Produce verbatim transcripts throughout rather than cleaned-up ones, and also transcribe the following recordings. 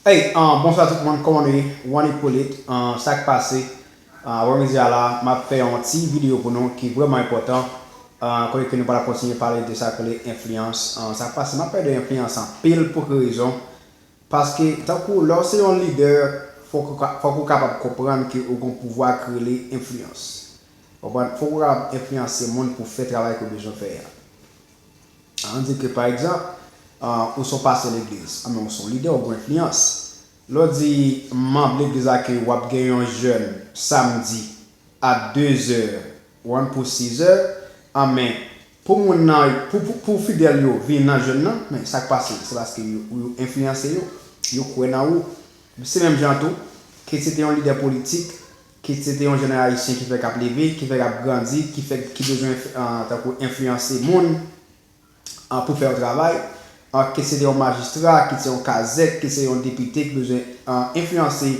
Hey, ah, bonswa tout moun, kòman nou ye? One Hippolyte, ah, sa k pase? Ah, aprèmidi a la, m ap fè yon ti videyo pou nou ki vrèman enpòtan. Ah, kote ke nou pral kontinye pale de sa k rele enfliyans. Ah, sa k pase? M ap pale de enfliyans anpil pou ki rezon. Paske, tankou lè w se yon lidè, fòk ou ka, fòk ou kapab konprann ke ou gen yon pouvwa ki rele enfliyans. Konprann? Fòk ou kapab enfliyanse moun pou fè travay ke w bezwen fè a. An di ke, pa egzanp, ah, ou se yon pastè legliz, anben ou se yon lidè, ou gen enfliyans. Lè w di manm legliz la ke w ap gen yon jèn samdi a de zè, ou konprann, pou sis è, anben, pou moun nan, pou, pou, pou fidèl yo vin nan jèn nan, men sa k pase, se paske yo, yo enfliyanse yo, yo kwè nan ou. Se menm jan tou, ke se te yon lidè politik, ke se te yon jèn ayisyen ki fèk ap leve, ki fèk ap grandi, ki fèk, ki bezwen, ah, tankou enfliyanse moun, ah, pou fè yon travay, ah, ke se te yon majistra, ke se yon kazèk, ke se yon depite ki bezwen, ah, enfliyanse,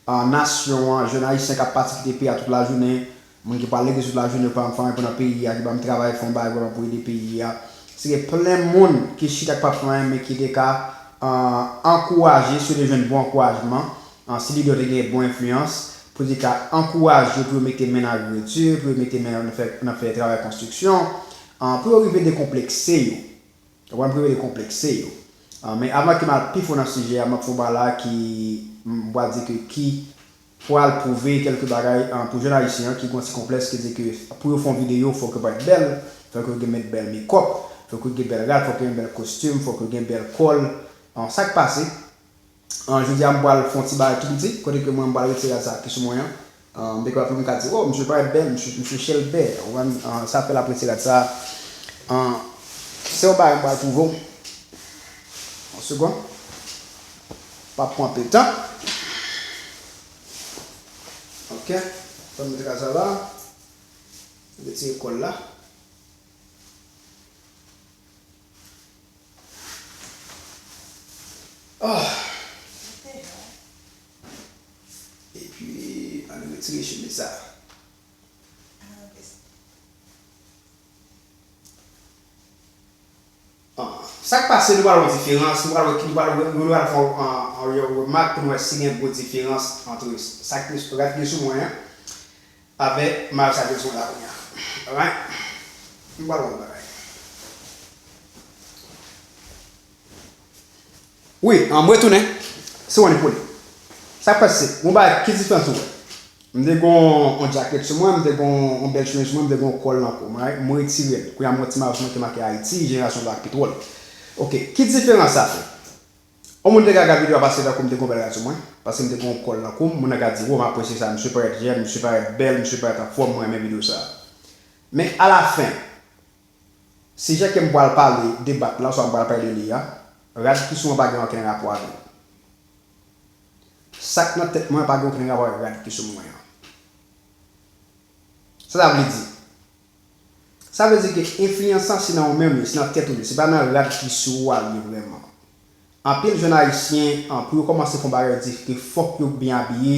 ah, nasyon an, jèn ayisyen k ap pati kite peyi a tout lajounen, moun ki pral legliz tout lajounen, ki pa janm fè anyen pou nan peyi a, ki pa janm travay, fè yon bagay vrèman pou ede peyi a. Se gen plen moun ki chita k p ap fè anyen, men ki te ka, ah, ankouraje, si yo te jwenn bon ankourajman, ah, si lidè yo te gen bon enfliyans, pou te ka ankouraje yo pou yo mete men nan agrikilti, pou yo mete men nan fè, nan fè travay konstriksyon, ah, pou yo rive dekonplekse yo. Ou konprann, pou yo dekonplekse yo. Ah, men avan ke m al pi fon nan sijè a, m ap fè yon bagay la ki, m pral di ke ki pral pwouve kèlke bagay, ah, pou jèn ayisyen an ki gen yon ti konplèks ki di ke pou yo fè yon videyo, fòk yo parèt bèl, fòk yo gen bèl mekòp, fòk yo gen bèl rad, fòk yo gen bèl kostim, fòk yo gen bèl kòl. Ah, sa k pase? Ah, jodi a, m pral fè yon ti bagay tou piti, kote ke mwen, m pral retire rad sa ki sou mwen an. Ah, m te kwè pou m ka di, "Oh, misye parèt bèl, misye, misye chèlbè." Ou konprann? Ah, sa fè l ap retire rad sa. Ah, se yon bagay m pral pwouve w. Yon segonn. Pa pran anpil tan. Ok. Fè m mete rad sa la. Retire kòl la. Ah. Epi, ann retire chemiz sa. Ah, sa k pase, nou pral wè diferans, nou pral wè, nou pral wè, nou pral fè yon, yon, yon remak pou nou wè si gen gwo diferans ant sa k, rad ki sou mwen an. Avèk mayo sa ke sou la kounye a. Alright? M pral wè yon bagay. Wi, an, m retounen. Se One Hippolyte. Sa k pase? Bon bagay, ki diferans ou wè? M te gon yon djakèt sou mwen, m te gon yon bèl chemiz sou mwen, m te gon kòl nan kou m, right? M retire l. Kounye a m wè ti mayo sou mwen ki make Ayiti, jenerasyon blak petwòl. Ok, ki diferans sa fè? Yon moun te ka gad videyo a paske tankou m te gon bèl rad sou mwen, paske m te gon kòl nan kou m, moun nan ka di, "Wo, m apresye sa, misye parèt jèn, misye parèt bèl, misye parèt anfòm, mwen renmen videyo sa a." Men alafen, sijè ke m pral pale, debat la, oswa m pral pale de li a, rad ki sou mwen pa gen okenn rapò avè l. Sa k nan tèt mwen pa gen okenn rapò avèk rad ki sou mwen an. Sa sa vle di? Sa vle di ke enfliyans lan se nan ou menm li, se nan tèt ou li, se pa nan rad ki sou ou a li ye vrèman. Anpil jèn ayisyen, an, pou yo kòmanse fè yon bagay, yo di ke fòk yo byen abiye,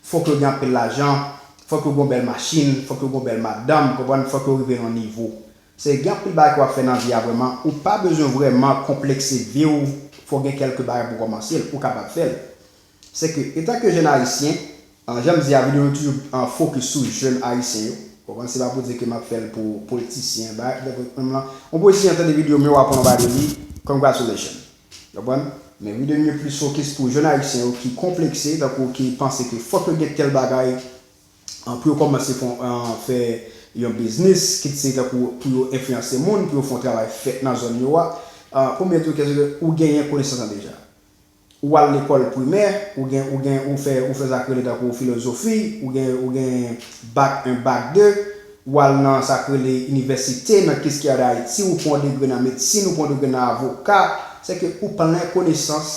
fòk yo gen anpil lajan, fòk yo gen yon bèl machin, fòk yo gen yon bèl madanm, konprann, fòk yo rive nan yon nivo. Se gen anpil bagay ke w ap fè nan vi a vrèman, ou pa bezwen vrèman konplekse vi w, fò w gen kèlke bagay pou w kòmanse l, ou kapab fè l. Se ke, etanke jèn ayisyen, an, jan m di a, videyo nou toujou an fokis sou jèn ayisyen yo. Konprann? Se pa pou di ke m ap fè l pou politisyen, bagay, menm lan. Yon politisyen tande videyo m yo, w ap pran yon bagay de li, congratulations. Konprann? Men videyo nou yo plis fokis pou jèn ayisyen yo ki konplekse, tankou ki panse ke fòk yo gen tèl bagay, an, pou yo kòmanse fè, an, fè yon biznis, kit se tankou pou yo enfliyanse moun, pou yo fè yon travay fèt nan zòn yo a. An, premye twouke, se ke ou genyen konesans lan deja. Ou al lekòl primè, ou gen, ou gen, ou fè, ou fè sa k rele tankou filozofi, ou gen, ou gen bak en, bak de, ou al nan sa k rele inivèsite, nan Quisqueya de Haïti, ou pran yon degre nan medsin, ou pran yon degre nan avoka, se ke ou plen konesans,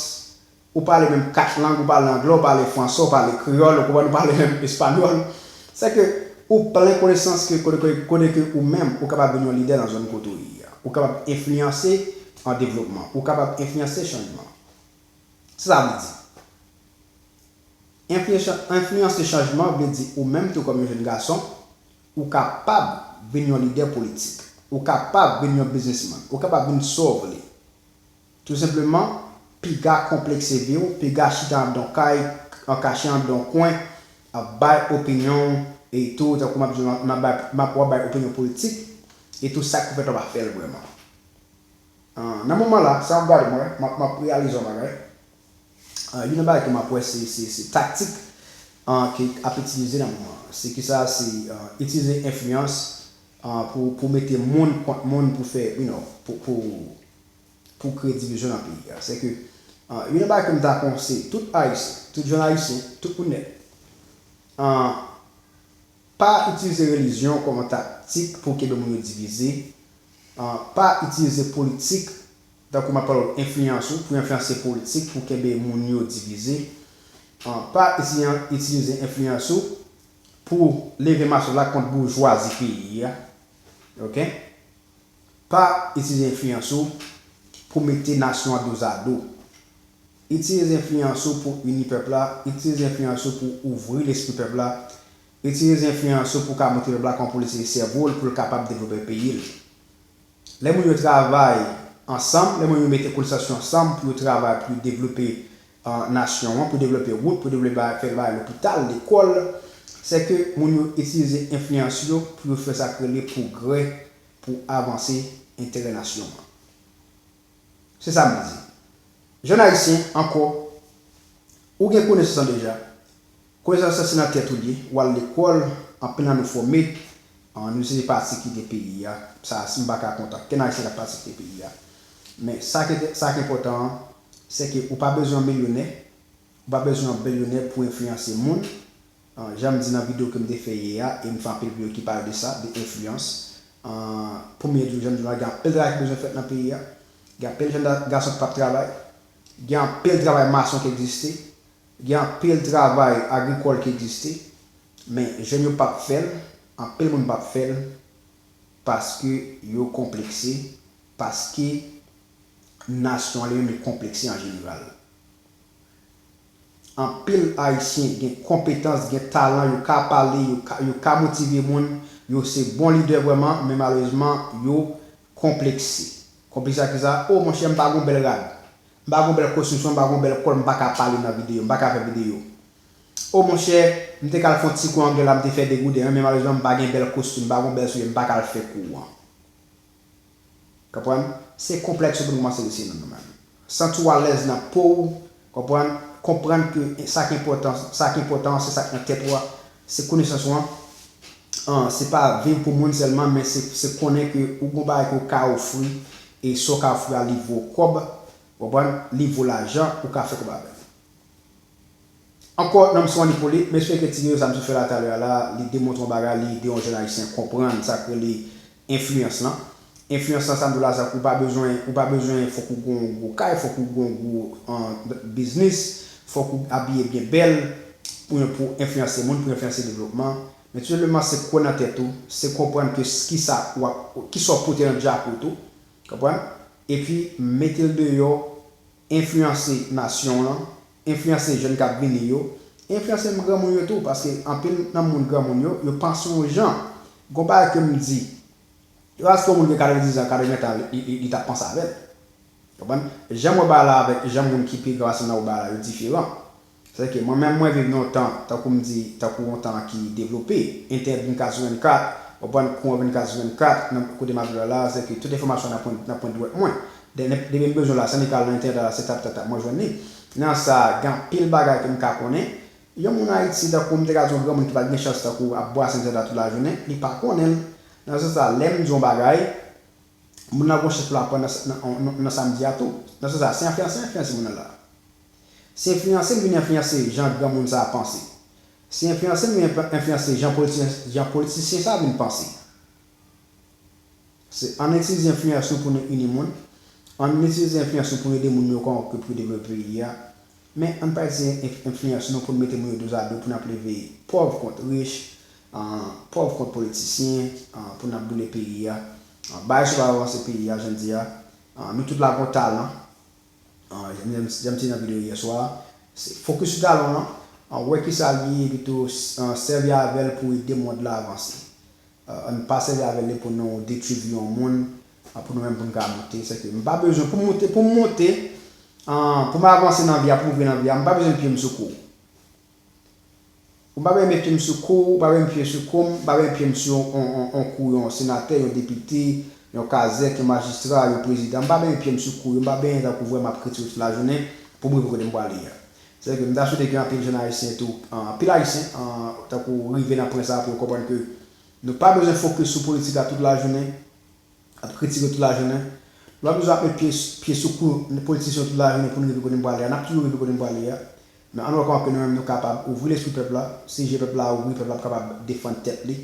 ou pale menm kat lang, ou pale anglè, ou pale fransè, ou pale kreyòl, ou konprann, ou pale menm espanyòl. Se ke ou plen konesans ke kote, kote, kote ke ou menm, ou kapab vin yon lidè nan zòn kote ou ye a. Ou kapab enfliyanse an devlopman. Ou kapab enfliyanse chanjman. Sa sa vle di? Enfliyanse, enfliyanse chanjman vle di ou menm tou kòm yon jèn gason, ou kapab vin yon lidè politik. Ou kapab vin yon biznismann. Ou kapab vin sa w vle. Tou senpleman, piga konplekse vi w, piga chita anndan yon kay, an kache anndan yon kwen, ap bay opinyon w, e tou, tankou m ap di w, m ap bay, m ap, w ap bay opinyon politik, e tou sa k pou fèt w pa fè l vrèman. Ah, nan moman la, sa w ap gade mwen, m ap, m ap reyalize yon bagay. Ah, youn nan bagay ke m ap wè, se, se, se taktik ah, ke ap itilize nan moman an. Se kisa? Se ah, itilize enfliyans ah, pou, pou mete moun kont moun pou fè, you know, pou, pou, pou kreye divizyon nan peyi a. Se ke ah, youn nan bagay ke m ta konseye tout Ayisyen, tout jèn Ayisyen, tout moun nèt, ah, pa itilize relijyon kòm yon taktik pou kenbe moun yo divize. Ah, pa itilize politik, tankou m ap pale w enfliyans ou, pou enfliyanse politik, pou kenbe moun yo divize. Ah, pa itilize, itilize enfliyans ou pou leve mache la kont boujwazi peyi a. Oke? Pa itilize enfliyans ou pou mete nasyon an dozado. Itilize enfliyans ou pou ini pèp la, itilize enfliyans ou pou ouvri lespri pèp la, itilize enfliyans ou pou ka montre pèp la kòman pou l itilize sèvo l pou l kapab devlope peyi l. Lè moun yo travay ansanm, lè moun yo mete konesans yo ansanm pou yo travay, pou yo devlope ah, nasyon an, pou devlope wout, pou devlope bagay, fè bagay lopital, lekòl, se ke moun yo itilize enfliyans yo pou yo fè sa k rele pwogrè, pou avanse enterè nasyon an. Se sa m di. Jèn ayisyen, ankò, ou gen konesans lan deja. Konesans lan se nan tèt ou l ye, w al lekòl, anpil nan nou fòme, ah, nou se pati kite peyi a. Sa, si m pa ka kontan, kenn ayisyen k ap pati kite peyi a. Men sa ki, sa ki enpòtan an, se ke ou pa bezwen yon milyonè, ou pa bezwen yon bilyonè pou enfliyanse moun. Ah, jan m di nan videyo ke m te fè yè a, e m fè anpil videyo ki pale de sa, de enfliyans. Ah, premye jou, jan m di w la, gen anpil travay ki bezwen fèt nan peyi a. Gen anpil jèn gason ki p ap travay. Gen anpil travay mason ki egziste. Gen anpil travay agrikòl ki egziste. Men jèn yo p ap fè l, anpil moun p ap fè l, paske yo konplekse, paske nasyon an li menm li konplekse an jeneral. Anpil Ayisyen gen konpetans, gen talan, yo ka pale, yo ka, yo ka motive moun, yo se bon lidè vrèman, men malerezman, yo konplekse. Konplekse ak kisa? O monchè, m pa gen yon bèl rad. M pa gen yon bèl kostim, m pa gen yon bèl kòl, m pa ka pale nan videyo, m pa ka fè videyo. O monchè, m te ka al fè yon ti kou anglè la, m te fè degouden an, men malerezman, m pa gen bèl kostim, m pa gen yon bèl soulye, m pa ka al fè kou an. Konprann? Se konplèks yo pou nou kòmanse retire nan nou menm. Santi w alèz nan po w, konprann? Konprann ke sa k enpòtan, sa k enpòtan an, se sa k nan tèt ou a, se konesans ou an. An, se pa viv pou moun sèlman, men se, se konnen ke ou gen yon bagay ke w ka ofri, e sa w ka ofri a, li vo kòb, konprann? Li vo lajan, ou ka fè kòb avè l. Ankò, non m se Wanny Poly, m espere ke ti videyo sa m sot fè la talè a la, li demontre yon bagay, li ede yon jèn ayisyen konprann sa k rele enfliyans lan. Enfliyans lan, sa m di w la, sa ou pa bezwen, ou pa bezwen, fòk ou gen yon gwo kay, fòk ou gen yon gwo an, biznis, fòk ou abiye byen bèl pou, pou enfliyanse moun, pou enfliyanse devlopman. Men tou senpleman, se kwè nan tèt ou, se konprann ke s-, kisa w ap, kisa w pote nan djakout ou, konprann? Epi, mete l deyò, enfliyanse nasyon w lan, enfliyanse jèn k ap vini yo, enfliyanse menm granmoun yo tou, paske anpil nan moun granmoun yo, yo panse yon jan. Gon bagay ke m di, yo, èske yon moun gen katrevendiz an, katreven tan, li, li, li t ap panse avè l? Konprann? Jan m wè bagay la avèk jan moun ki pi gran pase m nan wè bagay la, yo diferan. Sèke mwen menm, mwen viv nan yon tan, tankou m di, tankou yon tan ki devlope, entènèt vennkat sou vennkat, w konprann, kouran vennkat sou vennkat, nan kote m ap viv la la, sèke tout enfòmasyon nan pwen, nan pwen dwèt mwen. De-, depi m bezwen la, san li ka al nan entènèt la, se tap, tap, tap, mwen jwenn li. Nan sa, gen anpil bagay ke m ka konnen. Yon moun Ayiti, tankou m te ka di yon granmoun ki pa t gen chans, tankou ap brase entènèt la tout lajounen, li pa konnen l. Nan sans sa, lè m di yon bagay, moun nan gon chans pou l aprann nan, nan, nan, nan sa m di a tou. Nan sans sa, se enfliyanse, enfliyanse moun nan la. Se enfliyanse m vin enfliyanse jan granmoun sa a panse. Se enfliyanse m vin enfliyanse jan politisyen, jan politisyen sa a vin panse. Se, ann itilize enfliyans nou pou nou ini moun. Ann itilize enfliyans nou pou nou ede moun yo kòman ke pou yo devlope peyi a. Men, ann pa itilize enf-, enfliyans nou pou n mete moun yo dozado, pou n ap leve pòv kont rich, ah, pòv kont politisyen, ah, pou n ap boule peyi a. Ah, bagay sa yo pa avanse peyi a, jan m di a. Ah, nou tout la gon talan. Ah, jan m, jan m di nan videyo yè swa, se fokis sou talan an, ah, wè kisa l ye, epi tou, ah, sèvi avè l pou ede mond la avanse. Ah, ann pa sèvi avè l pou nou detwi vi yon moun, ah, pou nou menm pou n ka monte. Sèke m pa bezwen pou m monte, pou m monte, An, pou m avanse nan vi a, pou m rive nan vi a, m pa bezwen pye m sou kou. Ou pa bezwen met pye m sou kou, ou pa bezwen pye sou kou m, ou pa bezwen pye m sou yon, yon, yon, yon kou yon senatè, yon depite, yon kazèk, yon majistra, yon prezidan. M pa bezwen pye m sou kou yo, m pa bezwen tankou vrèman ap kritike tout lajounen pou m rive kote m prale a. Se ke m ta swete ke anpil jèn ayisyen tou, an, anpil ayisyen, an, tankou rive nan pwen sa a pou yo konprann ke nou pa bezwen fokis sou politik la tout lajounen, ap kritike tout lajounen. Nou pa bezwen ap met pye, pye sou kou politisyen tout lajounen pou n rive kote n prale a. N ap toujou rive kote n prale a. Men ann wè kòman ke nou menm nou kapab ouvri lespri pèp la. Si je pèp la ouvri, pèp la ap kapab defann tèt li.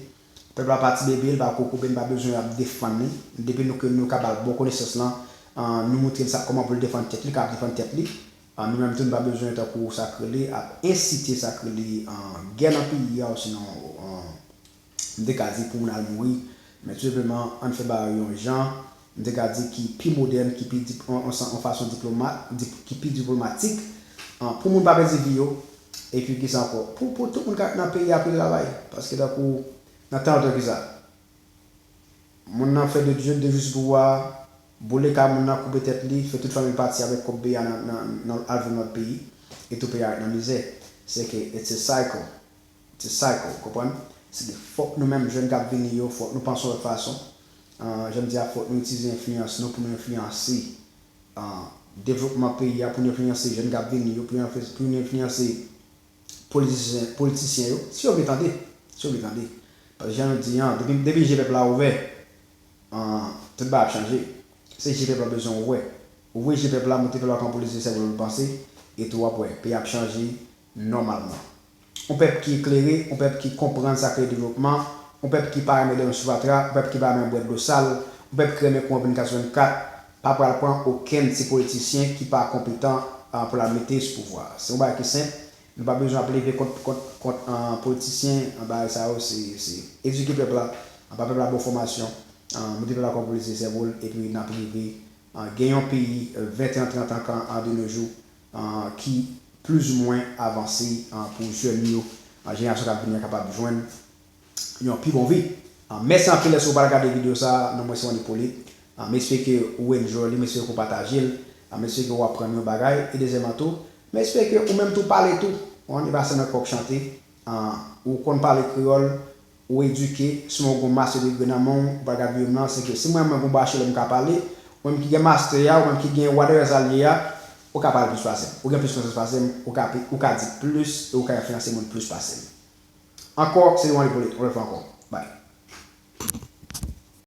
Pèp la pa ti bebe, li pa kokobe, li pa bezwen ap defann li. Depi nou ke nou kapab bon konesans lan, an, nou montre l sa kòman pou l defann tèt li, kapab defann tèt li. An, nou menm tou nou pa bezwen tankou sa k rele ap ensite sa k rele, an, gè nan peyi a osinon, an, m te ka di pou moun al mouri, men tou senpleman ann fè bagay yo yon jan, m te ka di ki pi modèn, ki pi dip-, yon, yon, yon fason diplomat, dip-, ki pi diplomatik, an, pou moun pa pèdi vi yo, epi kisa ankò? Pou, pou tout moun k ap nan peyi a ap retravay, paske tankou nan tan lontan kisa? Moun nan fè de, de, de jou sou pouvwa, boule kay moun nan, koupe tèt li, fè tout fanmi l pati avèk kòb peyi a nan, nan, nan al viv nan lòt peyi, e tou peyi a ret nan mizè. Se ke it's a cycle. It's a cycle, ou konprann? Se ke fòk nou menm jèn k ap vini yo, fòk nou panse yon lòt fason. An, jan m di a, fòk nou itilize enfliyans nou pou nou enfliyanse, an, devlopman peyi a, pou nou enfliyanse jèn k ap vini yo, pou nou enfli-, pou nou enfliyanse politisyen, politisyen yo, si yo vle tande, si yo vle tande. Paske jan nou di an, depi, depi je pèp la ouvè, an, tout bagay ap chanje. Se je pèp la bezwen ouvè. Ouvri je pèp la, montre pèp la kòman pou l itilize sèvo l pou l panse, e tou w ap wè, peyi a ap chanje nòmalman. Yon pèp ki eklere, yon pèp ki konprann sa k rele devlopman, yon pèp ki pa renmen dòmi sou fatra, yon pèp ki pa renmen bwè dlo sal, yon pèp ki renmen kou an vennkat sou vennkat, pa pral pran okenn ti politisyen ki pa konpetan, an, pou l al mete sou pouvwa a. Se yon bagay ki senp. Nou pa bezwen ap leve kont, kont, kont, an, politisyen, an, bagay sa yo, se, se edike pèp la, an, ba pèp la bon fòmasyon, an, montre pèp la kòman pou l itilize sèvo l, epi n ap rive, an, gen yon peyi, e, venteyen, trant an, an, de nos jours, an, ki plizoumwen avanse, an, pou jèn yo, an, jenerasyon k ap vini an kapab jwenn yon pi bon vi. Ah, mèsi anpil dèske w pa t gade videyo sa a. Non mwen se Wany Hyppolite. Ah, m espere ke ou enjoy li, m espere ke w pataje l. Ah, m espere ke w aprann yon bagay. E dezyèmman tou, m espere ke ou menm tou pale tou. Ou konprann, e pa sèlman kòk chante. Ah, ou konn pale kreyòl, ou edike, sèlman w gen yon master degree nan men w, ou pa t gade videyo m nan, se ke si mwen menm gen yon bachelor m ka pale, ou menm ki gen master a, ou menm ki gen whatever sa l ye a, ou ka pale plis pase m. Ou gen plis konesans pase m, ou ka, ou ka di plis, e ou ka enfliyanse moun plis pase m. Ankò, se Wany Hyppolite, yon lòt fwa ankò. Bye.